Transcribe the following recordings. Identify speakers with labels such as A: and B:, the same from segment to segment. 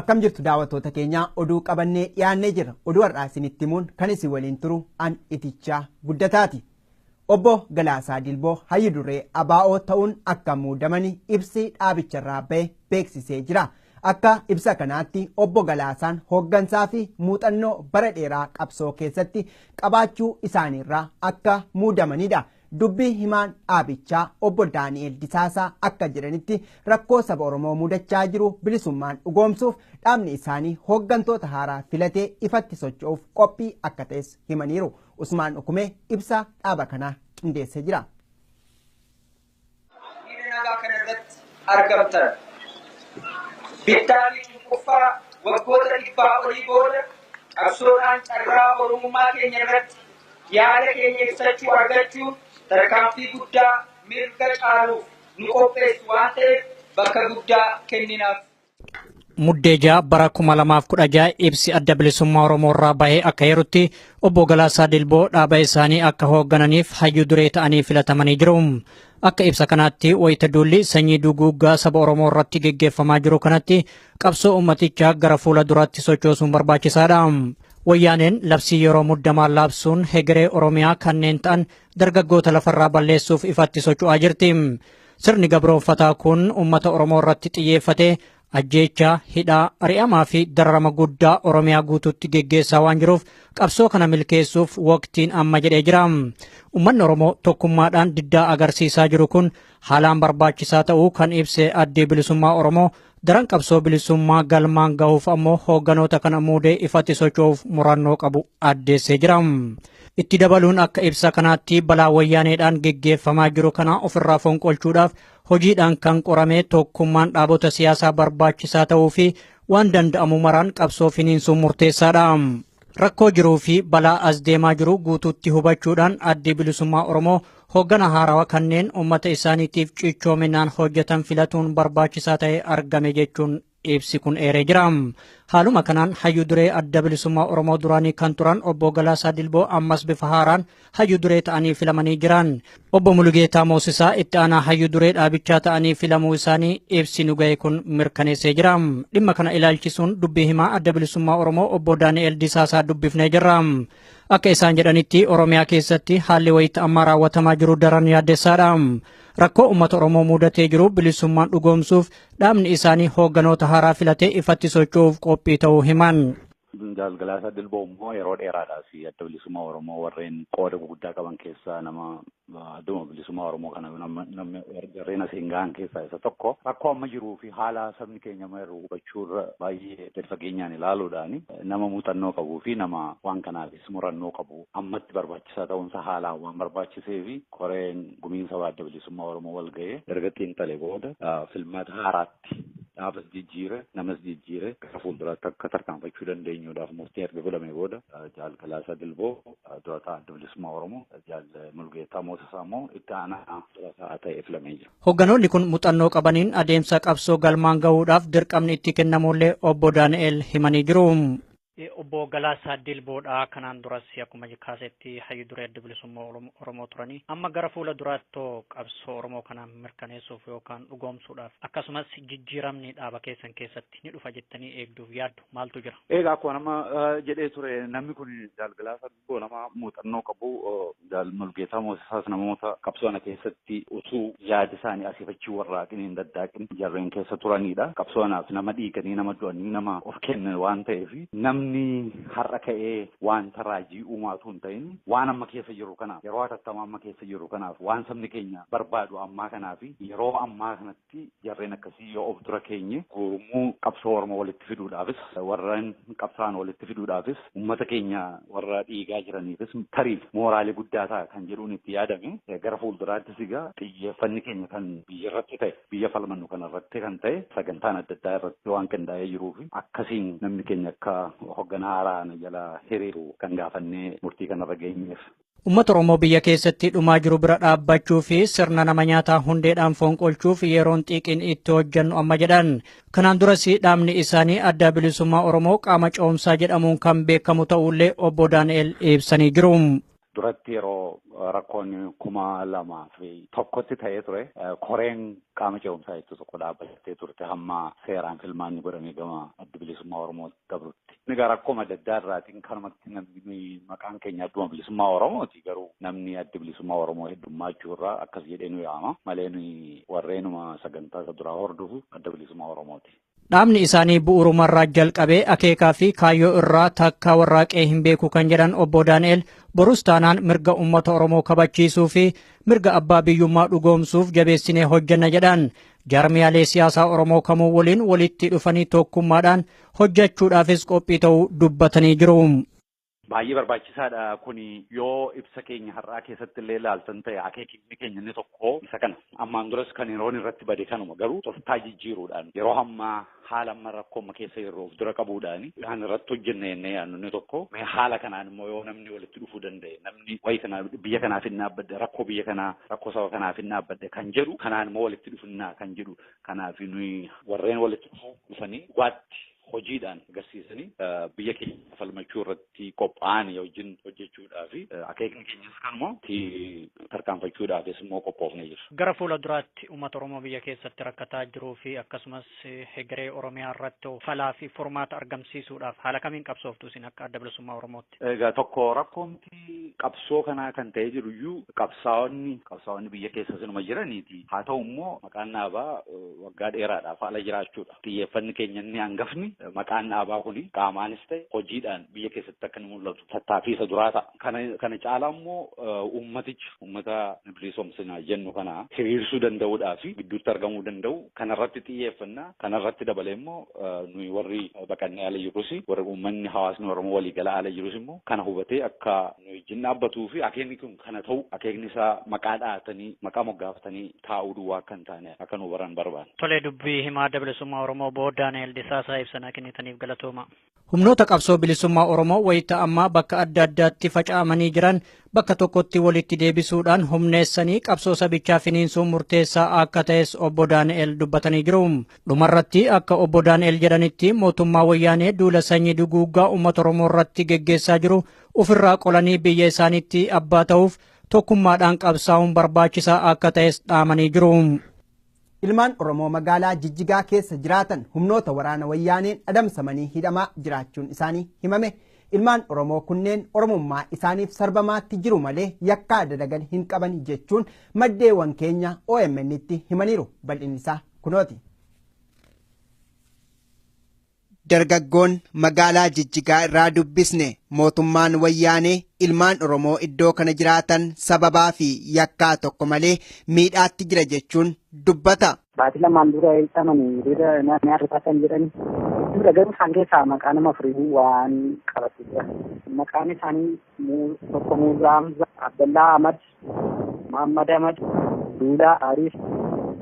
A: Akkam jirtu daawwattoota keenya, oduu qabannee dhiyaannee jira. Oduu har'aa isinitti himuun kan isin waliin turu an Itichaa Guddataati. Obbo Galaasaa Dilboo hayyu duree ABO ta'uun akka muudamani ibsi dhaabicharraa bahe beeksisee jira. Akka ibsa kanaatti Obbo Galaasaan hooggansaa fi muuxannoo bara dheeraa qabsoo keessatti qabaachuu isaaniirraa akka muudamanidha. Dubbii himaan dhaabichaa Obbo Daani'el Disaasaa akka jedhanitti, rakkoo saba Oromoo mudachaa jiru bilisummaan dhugoomsuuf dhaabni isaanii hooggantoota haaraa filatee ifatti socho'uuf qophii akka ta'es himaniiru. Usmaan Ukumee ibsa dhaaba kanaa qindeessee jira.
B: Hiriira nagaa kana irratti argamtan, bittaa fi cunqursaa waggoota 100 olii booda qabsoodhaan carraa Oromummaa keenya irratti yaada keenya ibsachuu argachuun tarkaanfii guddaa mirga caaluuf nu qopheessu waan ta'eef bakka guddaa kenninaaf.
C: Muddee 6 bara 2016 ibsi Adda Bilisummaa Oromoo irraa bahee akka heerutti, Obbo Galaasaa Dilboo dhaaba isaanii akka hooggananiif hayyuu duree ta'anii filatamanii jiru. Akka ibsa kanaatti, wayita duulli sanyii duguuggaa saba Oromoo irratti geggeeffamaa jiru kanatti qabsoo uummatichaa gara fuula duraatti sochoosuun barbaachisaadha. Wayyaaneen labsii yeroo muddamaa labsuun hegeree Oromiyaa kanneen ta'an dargaggoota lafarraa balleessuuf ifatti socho'aa jirti. Sirni gabroonfataa kun uummata Oromoo irratti xiyyeeffatee ajjeechaa, hidhaa, ari'amaa fi dararama guddaa Oromiyaa guutuutti geggeessaa waan jiruuf qabsoo kana milkeessuuf waqtiin amma jedhee jira. Uummanni Oromoo tokkummaadhaan diddaa agarsiisaa jiru kun haalaan barbaachisaa ta'uu kan ibse Addi Bilisummaa Oromoo, daran qabsoo bilisummaa galmaan gahuuf ammoo hoogganoota kana muudee ifatti socho'uuf murannoo qabu addeessee jira. Itti dabaluun akka ibsa kanaatti, balaa Wayyaaneedhaan geggeeffamaa jiru kana ofirraa fonqolchuudhaaf hojiidhaan kan qorame tokkummaan dhaabota siyaasaa barbaachisaa ta'uu fi waan danda'amu maraan qabsoo finiinsuun murteessaadha. Rakkoo jiruu fi balaa as deemaa jiru guutuutti hubachuudhaan Addi Bilisummaa Oromoo hooggana haarawaa kanneen uummata isaaniitiif cichoominaan hojjetan filatuun barbaachisaa ta'e argame jechuun ibsi kun eeree jira. Haaluma kanaan hayyuu duree Adda Bilisummaa Oromoo duraanii kan turan Obbo Galaasaa Dilboo ammas bifa haaraan hayyuu duree ta'anii filamanii jiran. Obbo Mulugeetaa Moosisaa itti aanaa hayyuu duree dhaabichaa ta'anii filamuu isaanii ibsi nu ga'e kun mirkaneessee jira. Dhimma kana ilaalchisuun dubbii himaa Adda Bilisummaa Oromoo Obbo Daani'el Disaasaa dubbifnee jirra. Akka isaan jedhanitti, Oromiyaa keessatti haalli wayita ammaa raawwatamaa jiru daran yaaddessaadha. Rakkoo uummata Oromoo mudatee jiru bilisummaan dhugoomsuuf dhaabni isaanii hoogganoota haaraa filatee ifatti socho'uuf qophii ta'uu himan.
D: Galaasaa Dilboo immoo yeroo dheeraadhaaf Adda Bilisummaa Oromoo warreen qooda guguddaa qaban keessaa nama adduma bilisummaa Oromoo kana namni warreen asiin gahan keessaa isa tokko. Rakkoo amma jiruu fi haala sabni keenya amma jiru hubachuu irra baay'ee gadi fageenyaan ilaaluudhaan nama muuxannoo qabuu fi nama waan kanaafis murannoo qabu ammatti barbaachisaa ta'uunsa haalaan waan barbaachisee fi koreen gumiinsa Adda Bilisummaa Oromoo wal ga'ee erga xiinxalee booda filmaata haaraatti dhaabas jijjiire, namas jijjiire, gara fuulduraatti akka tarkaanfachuu dandeenyuudhaaf murtii erga godhame booda Jaal Galaasaa Dilboo durataa Adda Bilisummaa Oromoo, Jaal Mulugeetaa Moosisaa immoo itti aanaa durataa ta'ee filamee jira.
C: Hoogganoonni kun muuxannoo qabaniin adeemsa qabsoo galmaan gahuudhaaf dirqamni itti kennamullee Obbo Daani'el himanii jiru. Obbo Galaasaa Dilboodha. Kanaan duras akkuma kaasetti hayyu duree Adda Bilisummaa Oromoo turanii. Amma gara fuula duraatti qabsoo Oromoo kana mirkaneessuuf yookaan dhugoomsuudhaaf, akkasumas jijjiiramni dhaaba keessan keessatti ni dhufa jettanii eegduuf yaaddu maaltu jira?
D: Egaa akkuma nama jedhee ture, namni kun Jaal Galaasaa Dilboo nama muuxannoo qabu, Jaal Mulugeetaa Moosisaas namoota qabsoo kana keessatti utuu yaada isaanii asii achi warraaqin hin daddaaqin jarreen keessa turanidha. Qabsoo kanaaf nama dhiiganii, nama du'anii, nama of kennan waan ta'eef, namni har'a ka'ee wanta raajii uumaatu hin ta'in, waan amma keessa jiru kanaaf, yeroo hatattamaa amma keessa jiru kanaaf, waan sabni keenya barbaadu ammaa kanaaf, yeroo ammaa kanatti jarreen akkasii yoo of dura keenye gurmuu qabsoo Oromoo walitti fiduudhaafis, warreen qabsaan walitti fiduudhaafis, uummata keenya warra dhiigaa jiraniifis tarii mooraalii guddaa ta'a kan jedhuun itti yaadame. Gara fuulduraattis egaa xiyyeeffanni keenya kan biyya irratti ta'e, biyya falmannu kanarratti kan ta'e, sagantaan adda addaa irratti waan qindaa'ee jiruu fi akkasiin namni keenya akka hoogganaa haaraa jala hiriiru kan gaafannee murtii kanarra geenyeef.
C: Uummata Oromoo biyya keessatti dhumaa jiru bira dhaabbachuu fi sirna nama nyaataa hundeedhaan fonqolchuuf yeroon xiiqiin itti hojjennu amma jedhan. Kanaan duras dhaabni isaanii Adda Bilisummaa Oromoo qaama ce'umsaa jedhamuun kan beekamu ta'ullee Obbo Daani'el ibsanii jiru.
D: Duratti yeroo rakkoon 2001tti ta'ee ture, koreen qaama ce'umsaa jettu tokko dhaabbattee turte hamma seeraan filmaanni godhamee gama Adda Bilisummaa Bilisummaa Oromoo dabrutti. Egaa rakkoo adda addaa irraatiin kanumatti namni maqaan keenya Adduma Bilisummaa Oromooti, garuu namni Adda Bilisummaa Oromoo heddummaachuu irraa akkas jedhee nu yaama malee nuyi warreenuma sagantaa isa duraa hordofu Adda Bilisummaa Oromooti.
C: Dhaabni isaanii bu'uurumarraa jalqabee akeekaa fi kaayyoo irraa takkaa warraaqee hin beeku kan jedhan obbo Daani'el, borus taanaan mirga uummata Oromoo kabachiisuu fi mirga abbaa biyyummaa dhugoomsuuf jabeessinee hojjenna jedhan. Jaarmiyaalee siyaasaa Oromoo kamuu waliin walitti dhufanii tokkummaadhaan hojjechuudhaafis qophii ta'uu dubbatanii jiru.
D: Baay'ee barbaachisaadha kuni. Yoo ibsa keenya har'aa keessatti illee ilaaltan ta'e, akeekni keenya inni tokko isa kana. Ammaan duras kan yeroon irratti bade kanuma, garuu toftaa jijjiiruudhaan yeroo ammaa haala amma rakkoo amma keessa yeroo of dura qabuudhaan kan irratti hojjenne jennee yaadnu inni tokko, mee haala kanaan immoo yoo namni walitti dhufuu danda'e, namni wayii kana biyya kanaaf hin dhaabbadde, rakkoo biyya kanaa, rakkoo saba kanaaf hin dhaabbadde kan jedhu, kanaan immoo walitti dhufinnaa kan jedhu. Kanaaf nuyi warreen walitti dhufuu dhufanii dhugaatti hojiidhaan agarsiisanii biyya keenya falmachuu irratti qophaa'an wajjin hojjechuudhaa fi akeekni keenyas kanuma itti tarkaanfachuudhaafis immoo qophoofnee jirra.
C: Gara fuula duraatti uummata Oromoo biyya keessatti rakkataa jiruu fi akkasumas hegeree Oromiyaa irratti falaa fi furmaata argamsiisuudhaaf haala kamiin qabsooftu isin akka Adda Bilisummaa Oromootti?
D: Egaa tokko rakkoomti qabsoo kanaa kan ta'ee jiru iyyuu qabsaa'onni biyya keessa sinuma jiraniiti. Haa ta'u immoo maqaan dhaabaa waggaa dheeraadhaaf haala jiraachuudha. Xiyyeeffanni keenya inni hangafni maqaan dhaabaa kuni qaamaanis ta'e hojiidhaan biyya keessatti akka inni mul'atu tattaaffii isa duraa ta'a. Kana caalaa immoo uummaticha, uummata bilisoomsinaa jennu kana hiriirsuu danda'uudhaa fi gidduutti argamuu danda'u kanarratti xiyyeeffannaa. Kanarratti dabalee immoo nuyi warri baqannee ala jirrus, warri uummanni hawaasni Oromoo waliigala ala jirus immoo kana hubatee akka nuyi wajjin dhaabbatuu fi akeekni kun kana ta'u, akeekni isaa maqaa dhahatanii maqaa moggaafatanii taa'uu duwwaa akka hin taane akka nu baran barbaada.
C: Tolee, dubbii himaa Adda Bilisummaa Oromoo obbo Daani'el Disaasaa, ibsanaa kennitaniif galatooma. Humnoota qabsoo bilisummaa Oromoo wayita ammaa bakka adda addaatti faca'amanii jiran bakka tokkotti walitti deebisuudhaan humneessanii qabsoo sabichaa finiinsuun murteessaa akka ta'es obbo Daani'el dubbatanii jiru. Dhumarratti akka obbo Daani'el jedhanitti, mootummaa wayyaanee duula sanyii duguuggaa uummata Oromoo irratti geggeessaa jiru ofirraa qolanii biyya isaaniitti abbaa ta'uuf tokkummaadhaan qabsaa'uun barbaachisaa akka ta'es dhaamanii jiru.
A: Ilmaan Oromoo magaalaa Jijjigaa keessa jiraatan humnoota waraana wayyaaneen adamsamanii hidhamaa jiraachuun isaanii himame. Ilmaan Oromoo kunneen Oromummaa isaaniif sarbamaatti jiru malee yakkaa dalagan hin qaban jechuun maddeewwan keenya OMN'tti himaniiru. Bal'inni isaa kunooti. Dargaggoon magaalaa Jijjigaa irraa dubbisne mootummaan wayyaanee ilmaan Oromoo iddoo kana jiraatan sababaa fi yakkaa tokko malee miidhaatti jira jechuun dubbata.
E: Baatii 2n dura hidhamanii hiriira ni arrifatan jedhani. Dura garuu isaan keessaa maqaa nama afurii waan qabate jira. Maqaan isaanii tokko Muusaa Hamza, Abdallaa Ahmad, Muhammad Ahmad, Duulaa Ariif,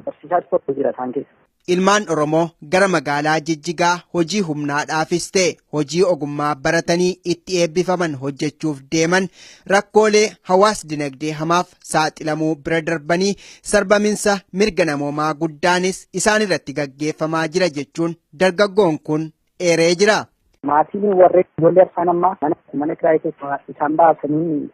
E: barsiisaa tokko jira isaan keessa.
A: Ilmaan Oromoo gara magaalaa Jijjigaa hojii humnaadhaafis ta'e hojii ogummaa baratanii itti eebbifaman hojjechuuf deeman rakkoolee hawaas dinagdee hamaaf saaxilamuu bira darbanii sarbaminsa mirga namoomaa guddaanis isaan irratti gaggeeffamaa jira jechuun dargaggoon kun eeree jira.
E: Maatiin warreen ijoollee afaan ammaa mana kiraayii keessa isaan baasanii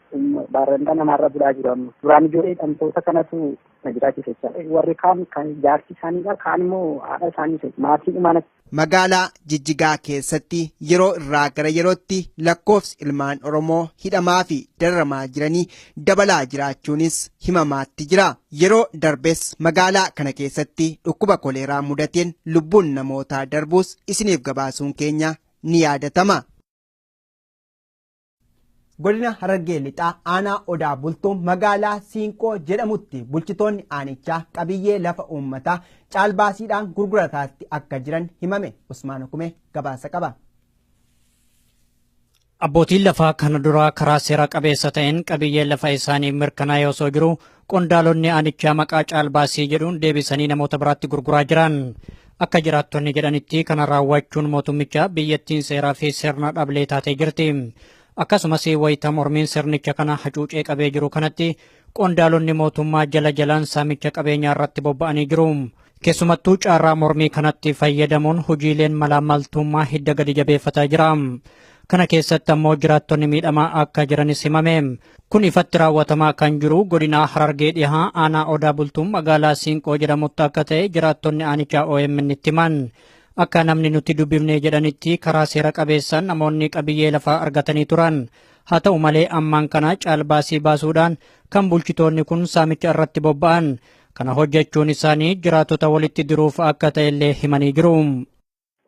E: barandaa namaarra bulaa jiru amma. Duraan ijoollee hidhamtoota kanatu na jiraachise jechaadha. Warri kaan kan jaarsi isaaniidha, kaan immoo haadha isaanii, maatii dhumaan.
A: Magaalaa Jijjigaa keessatti yeroo irraa gara yerootti lakkoofsi ilmaan Oromoo hidhamaa fi dararamaa jiranii dabalaa jiraachuunis himamaatti jira. Yeroo darbes magaalaa kana keessatti dhukkuba koleeraa mudateen lubbuun namootaa darbuus isiniif gabaasuun keenya ni yaadatama. Godina Harargee Lixaa aanaa Odaa Bultuu magaalaa Siinqoo jedhamutti bulchitoonni aanichaa qabiyyee lafa uummataa caalbaasiidhaan gurgurataatti akka jiran himame. Usmaan Hukumee gabaasa qaba.
C: Abbootiin lafaa kana duraa karaa seera qabeessa ta'een qabiyyee lafa isaanii mirkanaa'ee osoo jiru, qondaalonni aanichaa maqaa caalbaasii jedhuun deebisanii namoota biraatti gurguraa jiran. Akka jiraattonni jedhanitti, kana raawwachuun mootummicha biyyattiin seeraa fi sirna dhablee taatee jirti. Akkasumas wayita mormiin sirnicha kana hacuucee qabee jiru kanatti qondaalonni mootummaa jala jalaan saamicha qabeenyaa irratti bobba'anii jiru. Keessumattuu carraa mormii kanatti fayyadamuun hojiileen malaamaltummaa hidda gadi jabeeffataa jira. Kana keessatti ammoo jiraattonni miidhamaa akka jiranis himame. Kun ifatti raawwatamaa kan jiru godina Harargee Dhihaa aanaa Odaa Bultuun magaalaa Siinqoo jedhamutti akka ta'e jiraattonni aanichaa OMN itti himan. Akka namni nuti dubbifne jedhanitti karaa seera qabeessaan namoonni qabiyyee lafaa argatanii turan. Haa ta'u malee ammaan kana caalbaasii baasuudhaan kan bulchitoonni kun saamicha irratti bobba'an. Kana hojjechuun isaanii jiraatota walitti diruuf akka ta'ellee himanii jiru.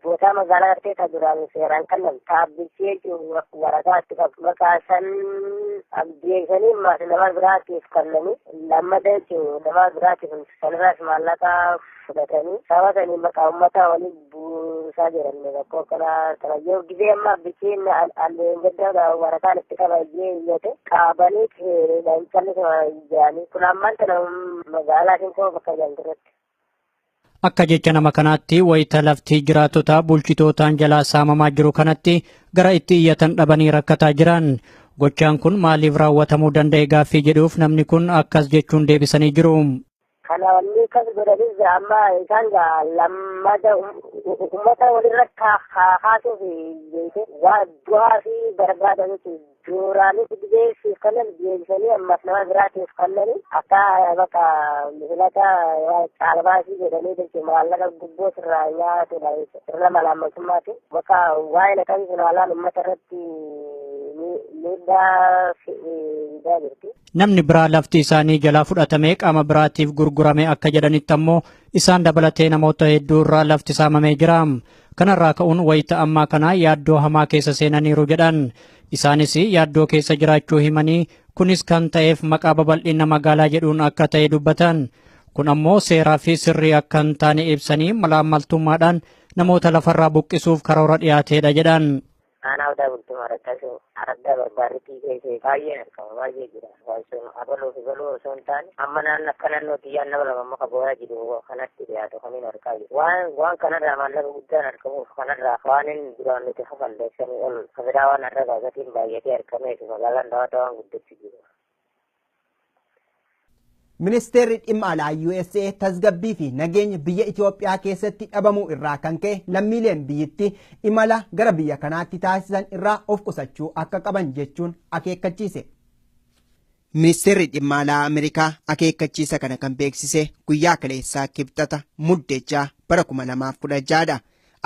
F: Bootaa magaalaa gartee ta duraan seeraan kennan dhaabbichi jechuun waraqaa itti qabu maqaa san abdeessanii nama biraatiif kennanii lammata jechuun nama biraatiif sanirraas maallaqa fudhatanii sababa sanii maqaa uummataa waliin buusaa jiran rakkoo akkanaa kana yoo gizee amma abbichiin alleen gadda waraqaan itti qaba iyyee iyyate qaabanii callisuma jiranii kun ammaan tana magaalaa sinkoo bakka jedhamtu.
C: Akka jecha nama kanaatti wayita lafti jiraatota bulchitootaan jalaa saamamaa jiru kanatti gara itti iyyatan dhabanii rakkataa jiran. Gochaan kun maaliif raawwatamuu danda'e gaaffii jedhuuf namni kun akkas jechuun deebisanii jiru.
F: Kana wanni akkas godhanis amma isaan lammata uummata walirra kaasuuf waa du'aa fi barbaada jechuudha. Duuraanis dhibeessiif kennan deebisanii ammas nama biraatiif kennanii akka bakka misilata caalbaasii jedhanii jechuudha maallaqa gubboo sirraa nyaatudha sirna malaammaltummaati bakka waa'ee akkasii sun haalaan uummata irratti miidhaa fidaa jirti.
C: Namni biraa lafti isaanii jalaa fudhatamee qaama biraatiif gurgurame akka jedhanitti ammoo isaan dabalatee namoota hedduu irraa lafti saamamee jira. Kanarraa ka'uun wayita ammaa kana yaaddoo hamaa keessa seenaniiru jedhan. Isaanis yaaddoo keessa jiraachuu himanii kunis kan ta'eef maqaa babal'ina magaalaa jedhuun akka ta'e dubbatan. Kun ammoo seeraa fi sirrii akka hin taane ibsanii malaammaltummaadhaan namoota lafarraa buqqisuuf karoora dhiyaateedha jedhan.
F: Aanaa odaa bultuma rakkasuu araddaa barbaarritii keessa baay'een argama baay'ee jira. Abaluu fi baluu osoo hin taane amma naannoo akka naannoo xiyyaan nama lama muka booraa jiru kanatti dhiyaatu kamiin argaa jiru. Waan kanarraa maallaqa guddaan argamuuf kanarraa waan inni duraan nuti kafalleessanii ol kabiraa waan har'a gatiin baay'atee argameetu magaalaan daawwata waan guddachuu jiru.
A: Ministeerri dhimma alaa USA tasgabbii fi nageenya biyya Itoophiyaa keessatti dhabamuu irraa kan ka'e lammiileen biyyattii imala gara biyya kanaatti taasisan irraa of qusachuu akka qaban jechuun akeekkachiise. Ministeerri dhimma alaa Ameerikaa akeekkachiisa kana kan beeksise guyyaa kaleessaa kibxata Muddee 6 bara 2016dha.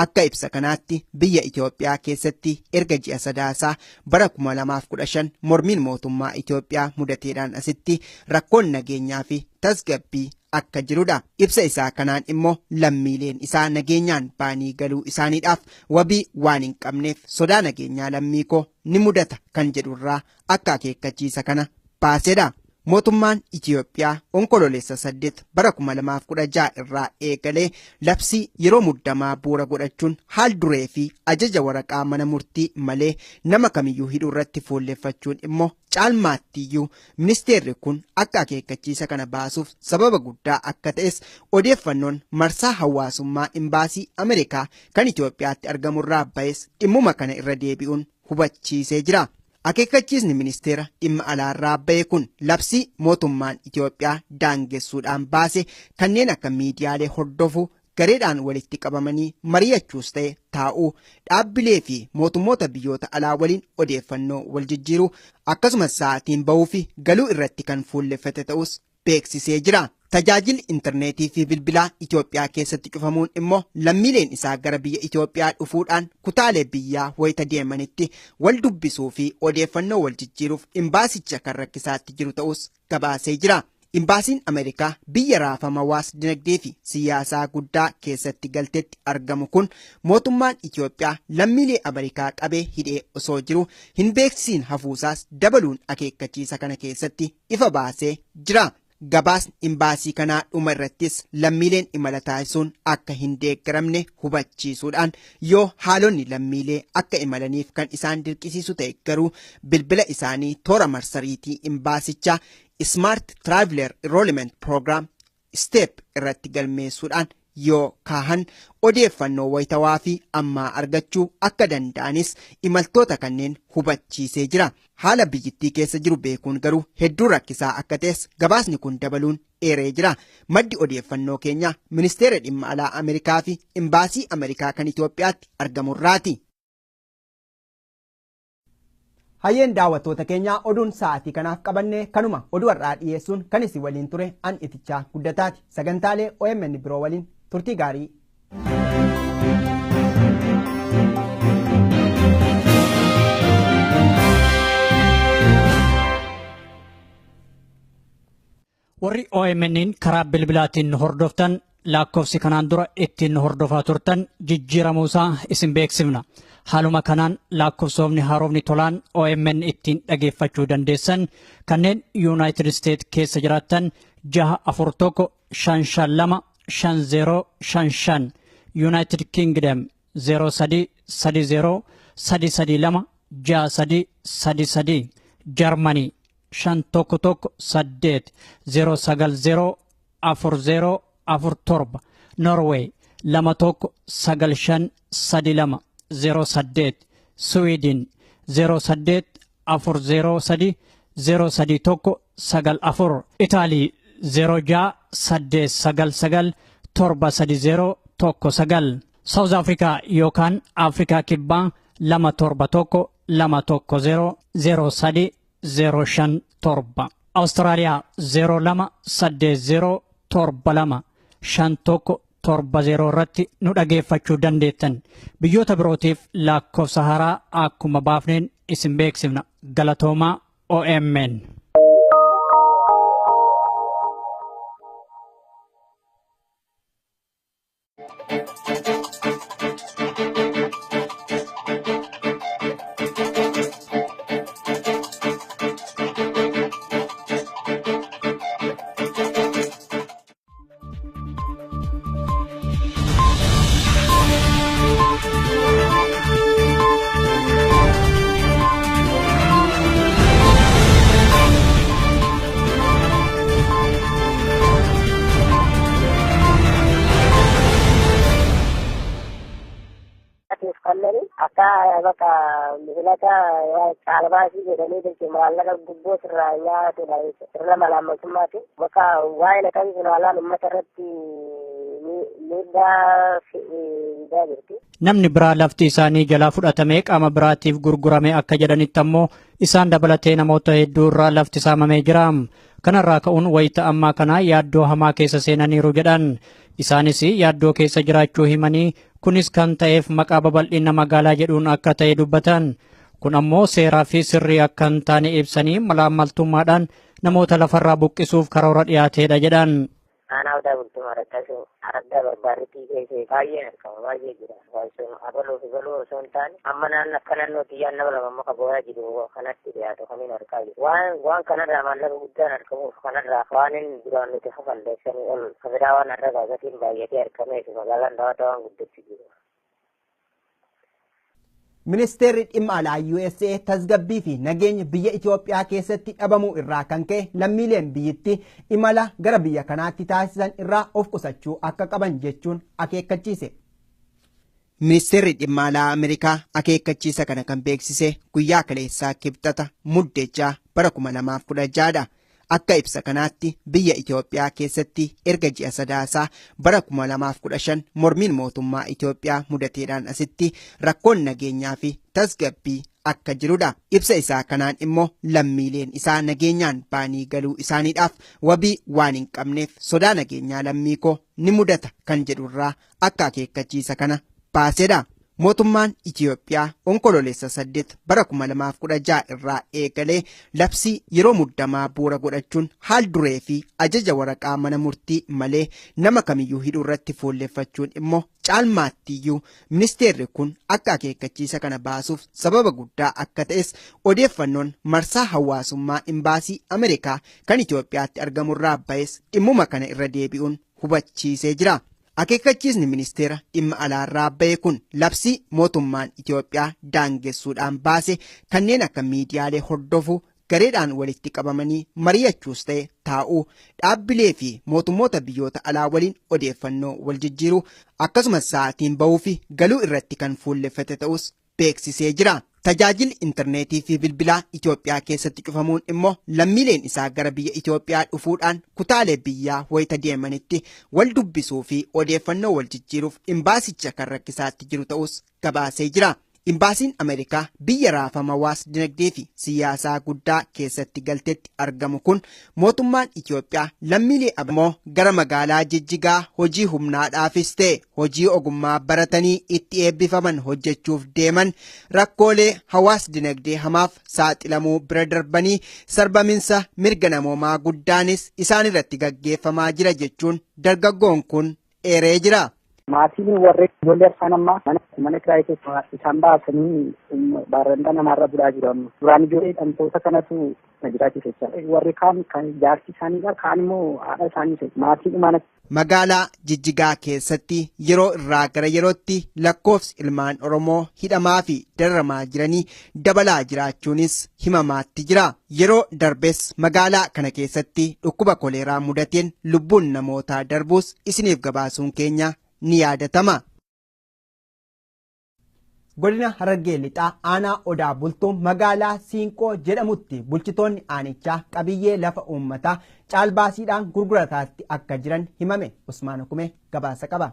A: Akka ibsa kanaatti biyya Itoophiyaa keessatti erga ji'a sadaasaa bara 2015 mormiin mootummaa Itoophiyaa mudateedhaan asitti rakkoon nageenyaa fi tasgabbii akka jirudha. Ibsa isaa kanaan immoo lammiileen isaa nageenyaan baanii galuu isaaniidhaaf wabii waan hin qabneef sodaa nageenyaa lammii koo ni mudata kan jedhurraa akka akeekkachiisa kana baasedha. Mootummaan Itoophiyaa onkololeessa 8 bara 2016 irraa eegalee labsii yeroo muddamaa bu'uura godhachuun haal duree fi ajaja waraqaa mana murtii malee nama kamiyyuu hidhuu irratti fuulleffachuun immoo caalmaattiyyuu ministeerri kun akka akeekkachiisa kana baasuuf sababa guddaa akka ta'es odeeffannoon marsaa hawaasummaa imbaasii Ameerikaa kan Itoophiyaatti argamurraa ba'es dhimmuma kana irra deebi'uun hubachiisee jira. Akeekkachiisni ministeera dhimma alaarraa ba'e kun labsii mootummaan Itoophiyaa daangessuudhaan baase kanneen akka miidiyaalee hordofuu gareedhaan walitti qabamanii mari'achuus ta'e taa'uu dhaabbilee fi mootummoota biyyoota alaa waliin odeeffannoo wal jijjiiruu akkasumas sa'aatiin ba'uu fi galuu irratti kan fuulleffate ta'us beeksisee jira. Tajaajilli intarneetii fi bilbilaa Itoophiyaa keessatti cufamuun immoo lammiileen isaa gara biyya Itoophiyaa dhufuudhaan kutaalee biyyaa wayita deemanitti wal dubbisuu fi odeeffannoo wal jijjiiruuf imbaasicha kan rakkisaatti jiru ta'us gabaasee jira. Imbaasiin Ameerikaa biyya raafama hawaas dinagdee fi siyaasaa guddaa keessatti galtetti argamu kun mootummaan Itoophiyaa lammiilee Ameerikaa qabee hidhee osoo jiru hin beeksisiin hafuusaas dabaluun akeekkachiisa kana keessatti ifa baasee jira. Gabaasni imbaasii kanaa dhuma irrattis lammiileen imala taasisuun akka hin deeggaramne hubachiisuudhaan yoo haalonni lammiilee akka imalaniif kan isaan dirqisiisu ta'e garuu bilbila isaanii toora marsariitii imbaasichaa Smart Traveler Enrollment Program Step irratti galmeessuudhaan yoo kaahan odeeffannoo wayitawaa fi ammaa argachuu akka danda'anis imaltoota kanneen hubachiisee jira. Haala biyyattii keessa jiru beekuun garuu hedduu rakkisaa akka ta'es gabaasni kun dabaluun eeree jira. Maddi odeeffannoo keenyaa ministeera dhimma alaa Ameerikaa fi imbaasii Ameerikaa kan Itoophiyaatti argamurraati. Hayyeen daawwattoota keenyaa oduun sa'aatii kanaaf qabanne kanuma oduu har'aa dhiyeessuun kan isin waliin ture an Itichaa Guddataati. Sagantaalee OMN biroo waliin turtii gaarii.
C: Warri OMN'n karaa bilbilaatiin nu hordoftan lakkoofsi kanaan dura ittiin nu hordofaa turtan jijjiiramuusaa isin beeksifna. Haaluma kanaan lakkoofsoomni haaromni tolaan OMN ittiin dhageeffachuu dandeessan kanneen Yuunaayitid Isteet keessa jiraattan 641 552 5055, Yuunaayitid Kingdom 03 30 332 63 33, Jarmanii 511 8 090 40 47, Norway 21 95 32 08, Sweden 08 403 031 94, Itaalii 06 899 730 19, South Africa yookaan Afrikaa Kibbaa 271 210 03 057, Awustiraaliyaa 02 80 72 51 70 irratti nu dhageeffachuu dandeettan. Biyyoota birootiif lakkoofsa haaraa akkuma baafneen isin beeksifna. Galatoomaa OMN.
F: Akka bakka misilata caalbaasii jedhanii jechuun maallaqa gubboo sirraa nyaatudha. Sirna malaammaltummaati. Bakka waa'ee naqamii sun haalaan uummata irratti miidhaa fidaa jirti.
C: Namni biraa lafti isaanii jalaa fudhatamee qaama biraatiif gurgurame akka jedhanitti ammoo isaan dabalatee namoota hedduu irraa lafti saamamee jira. Kanarraa ka'uun wayita ammaa kana yaaddoo hamaa keessa seenaniiru jedhan. Isaanis yaaddoo keessa jiraachuu himanii kunis kan ta'eef maqaa babal'ina magaalaa jedhuun akka ta'e dubbatan. Kun ammoo seeraa fi sirrii akka hin taane ibsanii malaammaltummaadhaan namoota lafarraa buqqisuuf karoora dhiyaateedha jedhan.
F: Aanaa odaa bultuma araddaa araddaa barbaarritii keessa baay'een argama baay'ee jira. Abaluu fi baluu osoo hin taane amma naannoo akka naannoo xiyyaan nama lama amma kabooyaa jiru kanatti dhiyaatu kaniin argaa jiru. Waan kanarraa maallaqa guddaan argamuuf kanarraa waan inni duraan nuti kafalleessanii ol kabiraa waan har'a gatiin baay'atee argameef magaalaan daawwata waan guddachuu jiru.
A: Ministeerri dhimma alaa USA tasgabbii fi nageenya biyya Itoophiyaa keessatti dhabamuu irraa kan ka'e lammiileen biyyattii imala gara biyya kanaatti taasisan irraa of qusachuu akka qaban jechuun akeekkachiise. Ministeerri dhimma alaa Ameerikaa akeekkachiisa kana kan beeksise guyyaa kaleessaa kibxata Muddee bara 2016 dha. Akka ibsa kanaatti biyya Itoophiyaa keessatti erga ji'a sadaasaa bara 2015 mormiin mootummaa Itoophiyaa mudateedhaan asitti rakkoon nageenyaa fi tasgabbii akka jirudha. Ibsa isaa kanaan immoo lammiileen isaa nageenyaan baanii galuu isaaniidhaaf wabii waan hin qabneef sodaa nageenyaa lammii koo ni mudata kan jedhurraa akka akeekkachiisa kana baasedha. Mootummaan Itoophiyaa onkololeessa 8 bara 2016 irraa eegalee labsii yeroo muddamaa bu'uura godhachuun haal duree fi ajaja waraqaa mana murtii malee nama kamiyyuu hidhuu irratti fuulleffachuun immoo caalmaattiyyuu ministeerri kun akka akeekkachiisa kana baasuuf sababa guddaa akka ta'es odeeffannoon marsaa hawaasummaa imbaasii Ameerikaa kan Itoophiyaatti argamurraa ba'es dhimmuma kana irra deebi'uun hubachiisee jira. Akeekkachiisni ministeera dhimma alaarraa ba'e kun labsii mootummaan Itoophiyaa daangessuudhaan baase kanneen akka miidiyaalee hordofuu gareedhaan walitti qabamanii mari'achuus ta'e taa'uu dhaabbilee fi mootummoota biyyoota alaa waliin odeeffannoo wal jijjiiruu akkasumas sa'aatiin ba'uu fi galuu irratti kan fuulleffate ta'us beeksisee jira. Tajaajilli intarneetii fi bilbilaa Itoophiyaa keessatti cufamuun immoo lammiileen isaa gara biyya Itoophiyaa dhufuudhaan kutaalee biyyaa wayita deemanitti wal dubbisuu fi odeeffannoo wal jijjiiruuf imbaasicha kan rakkisaatti jiru ta'us gabaasee jira. Imbaasiin Ameerikaa biyya raafama hawaas dinagdee fi siyaasaa guddaa keessatti galtetti argamu kun mootummaan Itoophiyaa lammiilee ammoo gara magaalaa Jijjigaa hojii humnaadhaafis ta'e hojii ogummaa baratanii itti eebbifaman hojjechuuf deeman rakkoolee hawaas dinagdee hamaaf saaxilamuu bira darbanii sarbaminsa mirga namoomaa guddaanis isaan irratti gaggeeffamaa jira jechuun dargaggoon kun eeree jira.
E: Maatiin warreen ijoollee arfan ammaa mana kiraayii keessa isaan baasanii barandaa namaarra bulaa jiru amma. Duraan ijoollee dhamtoota kanatu na jiraachise jechaadha. Warri kaan kan jaarsi isaaniidha kaan immoo haadha isaanii maatiin dhumaan.
A: Magaalaa Jijjigaa keessatti yeroo irraa gara yerootti lakkoofsi ilmaan Oromoo hidhamaa fi dararamaa jiranii dabalaa jiraachuunis himamaatti jira. Yeroo darbes magaalaa kana keessatti dhukkuba koleeraa mudateen lubbuun namootaa darbuus isiniif gabaasuun keenya ni yaadatama. Godina Harargee Lixaa aanaa Odaa Bultuun magaalaa Siinqoo jedhamutti bulchitoonni aanichaa qabiyyee lafa uummataa caalbaasiidhaan gurgurataatti akka jiran himame. Usmaan Hukumee gabaasa qaba.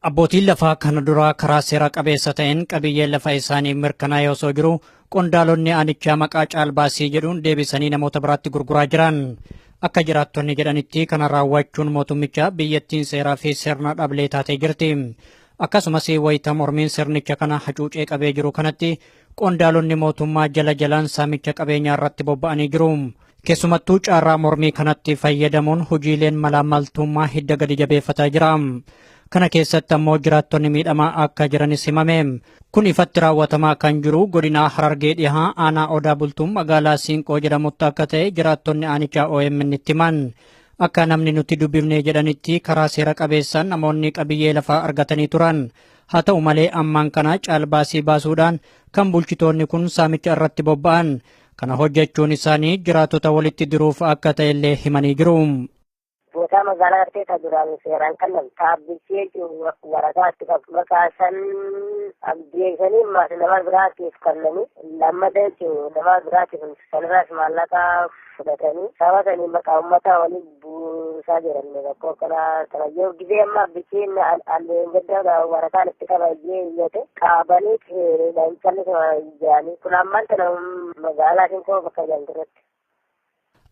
C: Abbootiin lafaa kana duraa karaa seera qabeessa ta'een qabiyyee lafa isaanii mirkanaa'ee osoo jiru qondaalonni aanichaa maqaa caalbaasii jedhuun deebisanii namoota biraatti gurguraa jiran. Akka jiraattonni jedhanitti kana raawwachuun mootummicha biyyattiin seeraa fi sirna dhablee taatee jirti. Akkasumas wayita mormiin sirnicha kana hacuucee qabee jiru kanatti qondaalonni mootummaa jala jalaan saamicha qabeenyaa irratti bobba'anii jiru. Keessumattuu carraa mormii kanatti fayyadamuun hojiileen malaamaltummaa hidda gadi jabeeffataa jira. Kana keessatti ammoo jiraattonni miidhamaa akka jiranis himame. Kun ifatti raawwatamaa kan jiru godina Harargee Dhihaa aanaa Odaa Bultuun magaalaa Siinqoo jedhamutti akka ta'e jiraattonni aanichaa OMN itti himan. Akka namni nuti dubbifne jedhanitti karaa seera qabeessaan namoonni qabiyyee lafaa argatanii turan. Haa ta'u malee ammaan kana caalbaasii baasuudhaan kan bulchitoonni kun saamicha irratti bobba'an. Kana hojjechuun isaanii jiraattota walitti diruuf akka ta'ellee himanii jiru.
F: Bootaa magaalaa gartee ta duraan seeraan kennan taabbisee waraqaa itti qabu maqaa san abdeessanii nama biraatiif kennanii lammata jechuun nama biraatiif sanirraas maallaqa fudhatanii sabatanii maqaa uummataa waliin buusaa jiran rakkoo kana kana yoo gisee amma abbichiin alleen gaddaa waraqaan itti qaba iyyee iyyate qaabanii callisuma jedhanii kun ammaan tana magaalaa Siinqoo bakka jedhamtu.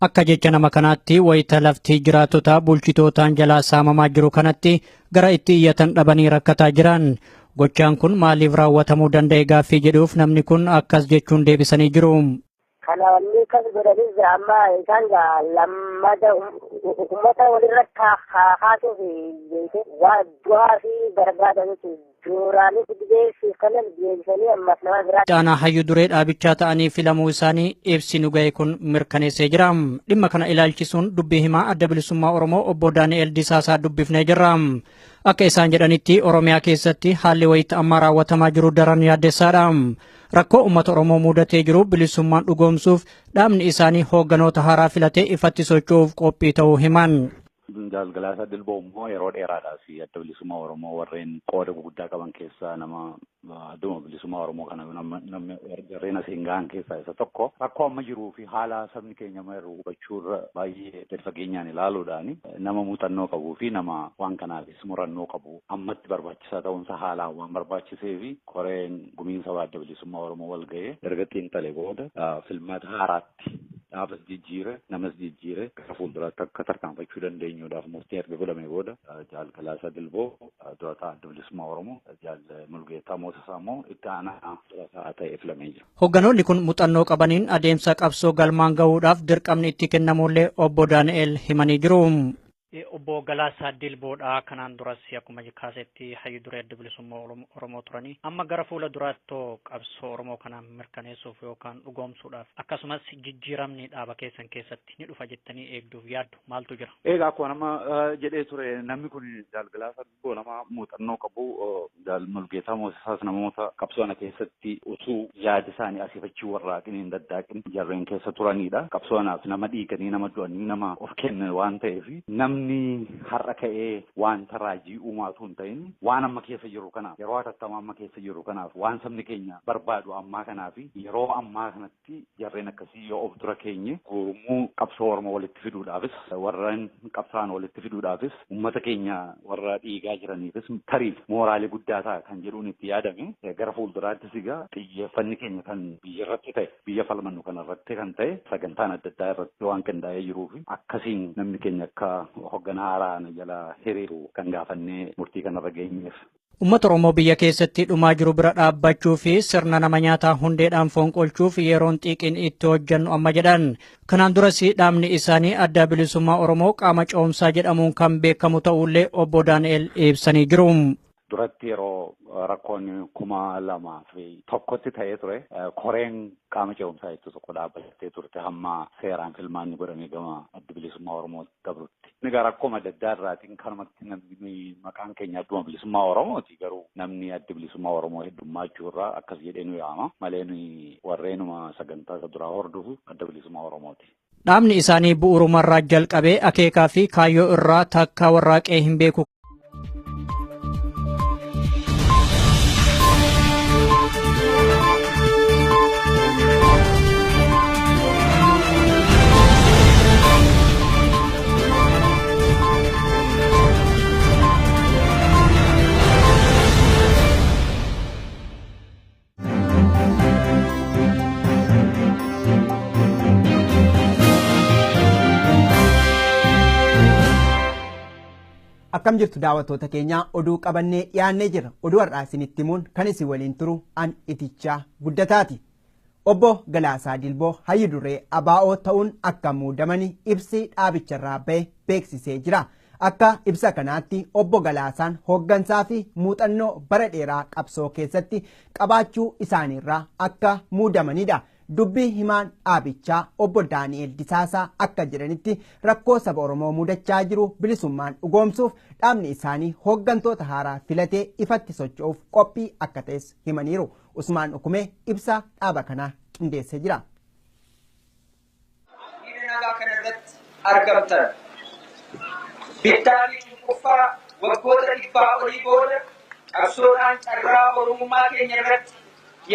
C: Akka jecha nama kanaatti wayita lafti jiraattota bulchitootaan jalaa saamamaa jiru kanatti gara itti iyyatan dhabanii rakkataa jiran. Gochaan kun maaliif raawwatamuu danda'e gaaffii jedhuuf namni kun akkas jechuun deebisanii jiru.
F: Kana wanni akkas godhanis amma isaan lammata uummata walirra kaasuuf waa du'aa fi barbaada jechuudha.
C: Aanaa hayyuu duree dhaabichaa ta'anii filamuu isaanii ibsi nu ga'e kun mirkaneessee jira. Dhimma kana ilaalchisuun dubbii himaa adda bilisummaa Oromoo obbo Daani'el Disaasaa dubbifnee jirra. Akka isaan jedhanitti Oromiyaa keessatti haalli wayita ammaa raawwatamaa jiru daran yaaddessaadha. Rakkoo uummata Oromoo mudatee jiru bilisummaan dhugoomsuuf dhaabni isaanii hoogganoota haaraa filatee ifatti socho'uuf qophii ta'uu himan.
D: Jaal Galaasaa Dilboo immoo yeroo dheeraadhaaf adda bilisummaa Oromoo warreen qooda guguddaa qaban keessaa nama adduma bilisummaa Oromoo kana namni warreen asiin gahan keessaa isa tokko. Rakkoo amma jiruu fi haala sabni keenya jiru hubachuurra baay'ee gadi fageenyaan ilaaluudhaan nama muuxannoo qabuu fi nama waan kanaafis murannoo qabu ammatti barbaachisaa ta'uunsa haalaan waan barbaachisee fi koreen gumiinsa adda bilisummaa Oromoo wal ga'ee erga xiinxalee booda filmaata haaraatti dhaabas jijjiire namas jijjiire gara fuulduraatti akka tarkaanfachuu dandeenyuudhaaf murtii erga godhame booda Jaal Galaasaa Dilboo durataa adda bilisummaa Oromoo Jaal Mulgeetaa Moosasaa immoo itti aanaa durataa ta'ee filamee jira.
C: Hoogganoonni kun muuxannoo qabaniin adeemsa qabsoo galmaan gahuudhaaf dirqamni itti kennamullee obbo Daani'el himanii jiru. Obbo Galaasaa Dilboodha. Kanaan duras akkuma kaasetti hayyuu duree adda bilisummaa Oromoo turanii. Amma gara fuula duraatti qabsoo Oromoo kana mirkaneessuuf yookaan dhugoomsuudhaaf akkasumas jijjiiramni dhaaba keessan keessatti ni dhufa jettanii eegduuf yaaddu maaltu jira?
D: Egaa akkuma nama jedhee ture namni kun Jaal Galaasaa Dilboo nama muuxannoo qabu Jaal Mulgeetaa Moosasaas namoota qabsoo kana keessatti utuu yaada isaanii asii warraaqin hin daddaaqin jarreen keessa turanidha. Qabsoo kanaaf nama dhiiganii nama du'anii nama of kennan waan ta'eef namni Namni har'a ka'ee wanta raajii uumaatu hin ta'in waan amma keessa jiru kanaaf yeroo hatattamaa amma keessa jiru kanaaf waan sabni keenya barbaadu ammaa kanaaf yeroo ammaa kanatti jarreen akkasii yoo of dura keenye gurmuu qabsoo Oromoo walitti fiduudhaafis warreen qabsaan walitti fiduudhaafis uummata keenya warra dhiigaa jiraniifis tarii mooraalii guddaa ta'a kan jedhuun itti yaadame gara fuulduraattis egaa xiyyeeffanni keenya kan biyya irratti ta'e biyya falmannu kanarratti kan ta'e sagantaan adda addaa irratti waan qindaa'ee jiruu fi akkasiin namni keenya akka hoogganaa haaraa jala hiriiru kan gaafannee murtii kanarra geenyeef.
C: Uummata Oromoo biyya keessatti dhumaa jiru bira dhaabbachuu fi sirna nama nyaataa hundeedhaan fonqolchuuf yeroon xiiqiin itti hojjennu amma jedhan. Kanaan duras dhaabni isaanii Adda Bilisummaa Oromoo qaama ce'umsaa jedhamuun kan beekamu ta'ullee obbo Daani'el ibsanii jiru.
D: Duratti yeroo rakkoon 2001tti ta'ee ture koreen qaama ce'umsaa jettu tokko dhaabbattee turte hamma seeraan filmaanni godhamee gama Adda Bilisummaa Oromoo dabrutti. Egaa rakkoo adda addaa irraatiin kanumatti namni maqaan keenya Adduma Bilisummaa Oromooti garuu namni Adda Bilisummaa Oromoo heddummaachuu irraa akkas jedhee nu yaama malee nuyi warreenuma sagantaa isa duraa hordofu Adda Bilisummaa Oromooti.
C: Dhaabni isaanii bu'uurumarraa jalqabee akeekaa fi kaayyoo irraa takka warraaqee hin beeku.
A: Akkam jirtu daawwattoota keenya oduu qabannee dhiyaannee jira. Oduu har'aa isinitti himuun kan isin waliin turu an Itichaa Guddataati. Obbo Galaasaa Dilboo hayyu duree ABO ta'uun akka muudamani ibsi dhaabicharraa ba'e beeksisee jira. Akka ibsa kanaatti obbo Galaasaan hooggansaa fi muuxannoo bara dheeraa qabsoo keessatti qabaachuu isaaniirraa akka muudamanidha. Dubbii himaan dhaabichaa obbo Daani'el Disaasaa akka jedhanitti rakkoo saba Oromoo mudachaa jiru bilisummaan dhugoomsuuf dhaabni isaanii hooggantoota haaraa filatee ifatti socho'uuf qophii akka ta'es himaniiru. Usmaan Ukumee ibsa dhaaba kanaa qindeessee jira.
B: Hiriira nagaa kanarratti argamtan. Bittaa fi cunqursaa waggoota 100 olii booda qabsoodhaan carraa Oromummaa keenya irratti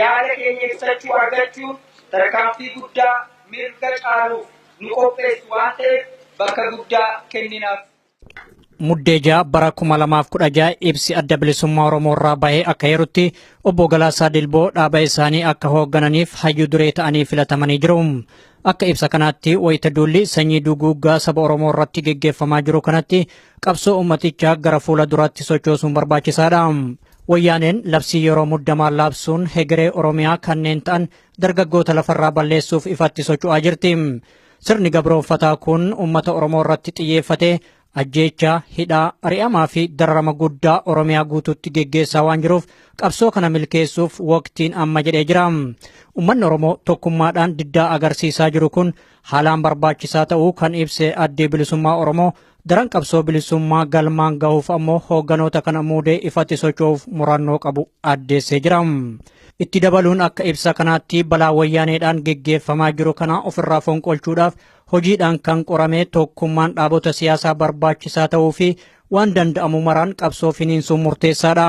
B: yaada keenya ibsachuu argachuun tarkaanfii guddaa mirga caaluuf nu qopheessu waan ta'eef bakka guddaa kenninaaf.
C: Muddee 6 bara 2016 ibsi Adda Bilisummaa Oromoo irraa bahee akka heerutti obbo Galaasaa Dilboo dhaaba isaanii akka hooggananiif hayyuu duree ta'anii filatamanii jiru. Akka ibsa kanaatti wayita duulli sanyii duguuggaa saba Oromoo irratti geggeeffamaa jiru kanatti qabsoo uummatichaa gara fuula duraatti sochoosuun barbaachisaadha. Wayyaaneen labsii yeroo muddamaa labsuun hegeree Oromiyaa kanneen ta'an dargaggoota lafarraa balleessuuf ifatti socho'aa jirti. Sirni gabroonfataa kun uummata Oromoo irratti xiyyeeffatee ajjeechaa, hidhaa, ari'amaa fi dararama guddaa Oromiyaa guutuutti geggeessaa waan jiruuf qabsoo kana milkeessuuf waqtiin amma jedhee jira. Uummanni Oromoo tokkummaadhaan diddaa agarsiisaa jiru kun haalaan barbaachisaa ta'uu kan ibse Adda Bilisummaa Oromoo daran qabsoo bilisummaa galmaan gahuuf ammoo hoogganoota kana muudee ifatti socho'uuf murannoo qabu addeessee jira. Itti dabaluun akka ibsa kanaatti balaa wayyaaneedhaan geggeeffamaa jiru kana ofirraa fonqolchuudhaaf hojiidhaan kan qorame tokkummaan dhaabota siyaasaa barbaachisaa ta'uu fi waan danda'amu maraan qabsoo finiinsuun murteessaadha.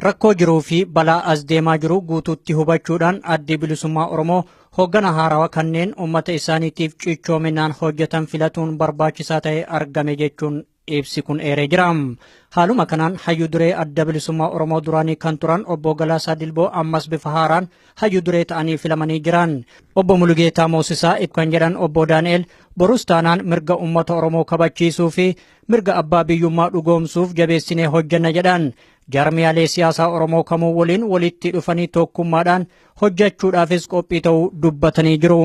C: Rakkoo jiruu fi balaa as deemaa jiru guutuutti hubachuudhaan Addi Bilisummaa Oromoo hooggana haarawaa kanneen uummata isaaniitiif cichoominaan hojjetan filatuun barbaachisaa ta'e argame jechuun ibsi kun eeree jira. Haaluma kanaan hayyuu duree Adda Bilisummaa Oromoo duraanii kan turan obbo Galaasaa Dilboo ammas bifa haaraan hayyuu duree ta'anii filamanii jiran. Obbo Mulugeetaa Moosisaa kan jedhan obbo Daani'el borus taanaan mirga uummata Oromoo kabachiisuu fi mirga abbaa biyyummaa dhugoomsuuf jabeessinee hojjenna jedhan. Jaarmiyaalee siyaasaa Oromoo kamuu waliin walitti dhufanii tokkummaadhaan hojjechuudhaafis qophii ta'uu dubbatanii jiru.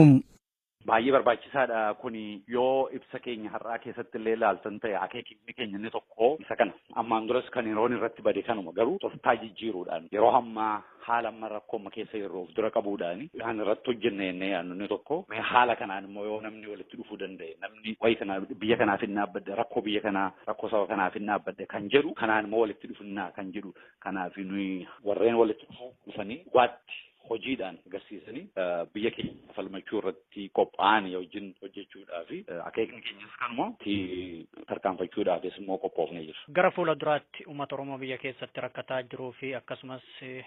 D: Baay'ee barbaachisaadha kuni yoo ibsa keenya har'aa keessatti illee ilaaltan ta'e akeekni keenya inni tokko isa kana. Ammaan duras kan yeroon irratti bade kanuma garuu tooftaa jijjiiruudhaan yeroo ammaa haala amma rakkoo amma keessa jirru of dura qabuudhaan kan irratti hojjenne jennee yaadnu inni tokko haala kanaan immoo yoo namni walitti dhufuu danda'e namni wayii kana biyya kanaaf hin dhaabbadde rakkoo biyya kanaa rakkoo saba kanaaf hin dhaabbadde kan jedhu kanaan immoo walitti dhufunnaa kan jedhu kanaaf nuyi warreen walitti dhufuu dhufanii dhugaatti hojiidhaan agarsiisanii biyya keenya falmachuu irratti qophaa'an wajjin hojjechuudhaa fi akeekni keenyas kanuma tarkaanfachuudhaafis immoo qophoofnee jirra.
C: Gara fuula duraatti uummata Oromoo biyya keessatti rakkataa jiruu fi akkasumas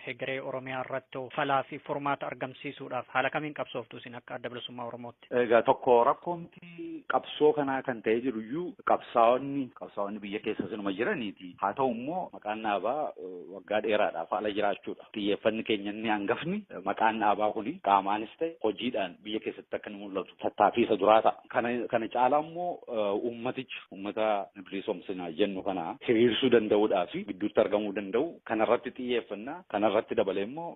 C: hegeree Oromiyaa irratti falaa fi furmaata argamsiisuudhaaf haala kamiin qabsooftu isin akka Adda Bilisummaa Oromootti?
D: Egaa tokko rakkoomti qabsoo kanaa kan ta'ee jiru iyyuu qabsaa'onni biyya keessa sinuma jiraniiti. Haa ta'u immoo maqaan dhaabaa waggaa dheeraadhaaf haala jiraachuudha. Xiyyeeffanni keenya inni hangafni maqaan dhaabaa kuni qaamaanis ta'e hojiidhaan biyya keessatti akka inni mul'atu tattaaffii isa duraa ta'a. Kana caalaa immoo uummatichi uummata bilisoomsinaa jennu kana hiriirsuu danda'uudhaa fi gidduutti argamuu danda'u kanarratti xiyyeeffannaa kanarratti dabalee immoo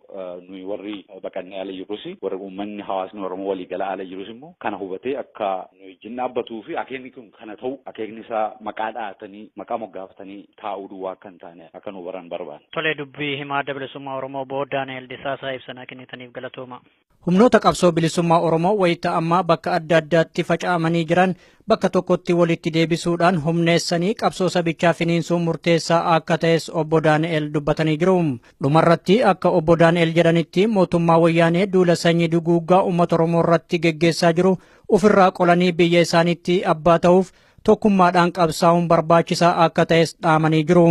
D: nuyi warri baqannee ala jirrus warri uummanni hawaasni Oromoo waliigala ala jirus immoo kana hubatee akka nuyi wajjin dhaabbatuu fi akeekni kun kana ta'u akeekni isaa maqaa dhahatanii maqaa moggaafatanii taa'uu duwwaa akka hin taane akka nu baran barbaada.
C: Tolee, dubbii himaa Adda Bilisummaa Oromoo Obbo Daani'el Disaasaa ibsanaa kennitaniif galatooma. Humnoota qabsoo bilisummaa Oromoo wayita ammaa bakka adda addaatti faca'amanii jiran bakka tokkotti walitti deebisuudhaan humneessanii qabsoo sabichaa finiinsuun murteessaa akka ta'es Obbo Daani'el dubbatanii jiru. Dhumarratti akka Obbo Daani'el jedhanitti mootummaa wayyaanee duula sanyii duguuggaa uummata Oromoo irratti geggeessaa jiru ofirraa qolanii biyya isaaniitti abbaa ta'uuf tokkummaadhaan qabsaa'uun barbaachisaa akka ta'es dhaamanii jiru.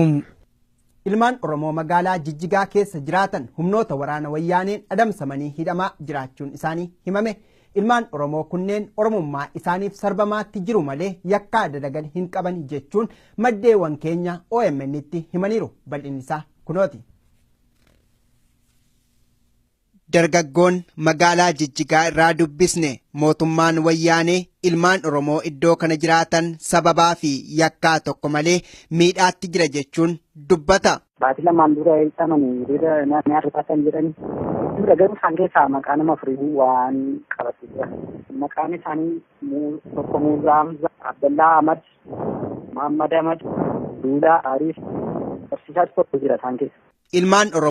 A: Ilmaan Oromoo magaalaa Jijjigaa keessa jiraatan humnoota waraana wayyaaneen adamsamanii hidhamaa jiraachuun isaanii himame. Ilmaan Oromoo kunneen Oromummaa isaaniif sarbamaatti jiru malee yakkaa dalagan hin qaban jechuun maddeewwan keenya OMN tti himaniiru. Bal'inni isaa kunooti. Dargaggoon magaalaa Jijjigaa irraa dubbisne mootummaan wayyaanee ilmaan Oromoo iddoo kana jiraatan sababaa fi yakkaa tokko malee miidhaatti jira jechuun dubbata.
E: Baatii lamaan dura hidhamanii hiriira ni kan jedhani. Dura garuu isaan keessaa maqaa nama afurii waan qabate jira. Maqaan isaanii tokko Muuzaa Hamza, Abdallaa Ahmad, Muhammad Ahmad, Duulaa Ariif, barsiisaa tokko jira isaan keessa.
A: Ilmaan Oromoo